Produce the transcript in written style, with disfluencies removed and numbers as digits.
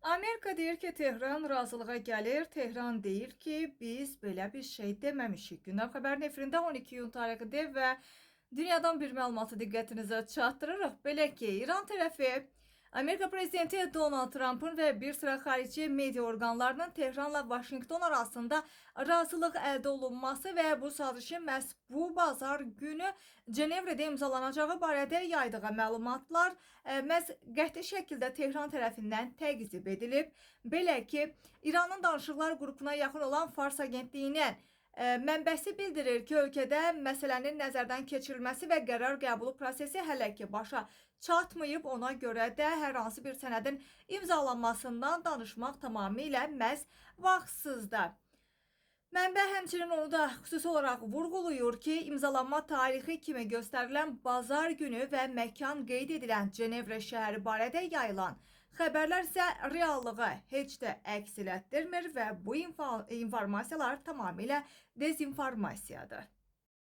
Amerika deyir ki, Tehran razılığa gəlir. Tehran deyir ki, biz belə bir şey deməmişik. Gündəm xəbərin efirində 12 iyun tarixidir və dünyadan bir məlumatı diqqətinizə çatdırırıq. Belə ki, İran tərəfi Amerika prezidenti Donald Trumpın və bir sıra xarici media orqanlarının Tehranla Vaşinqton arasında razılıq əldə olunması və bu sazişin məhz bu bazar günü Cenevredə imzalanacağı barədə yaydığı məlumatlar məhz qəti şəkildə Tehran tərəfindən təqzib edilib. Belə ki, İranın danışıqlar qrupuna yaxın olan Fars agentliyinin mənbəsi bildirir ki, ölkədə məsələnin nəzərdən keçirilməsi və qərar qəbulu prosesi hələ ki başa çatmayıb. Ona görə də hər hansı bir sənədin imzalanmasından danışmaq tamamilə məhz vaxtsızdır. Mənbə həmçinin onu da xüsusi olaraq vurğulayır ki, imzalanma tarixi kimi göstərilən bazar günü və məkan qeyd edilən Cenevre şəhəri barədə yayılan xəbərlər isə reallığı heç də əks etdirmir və bu informasiyalar tamamilə dezinformasiyadır.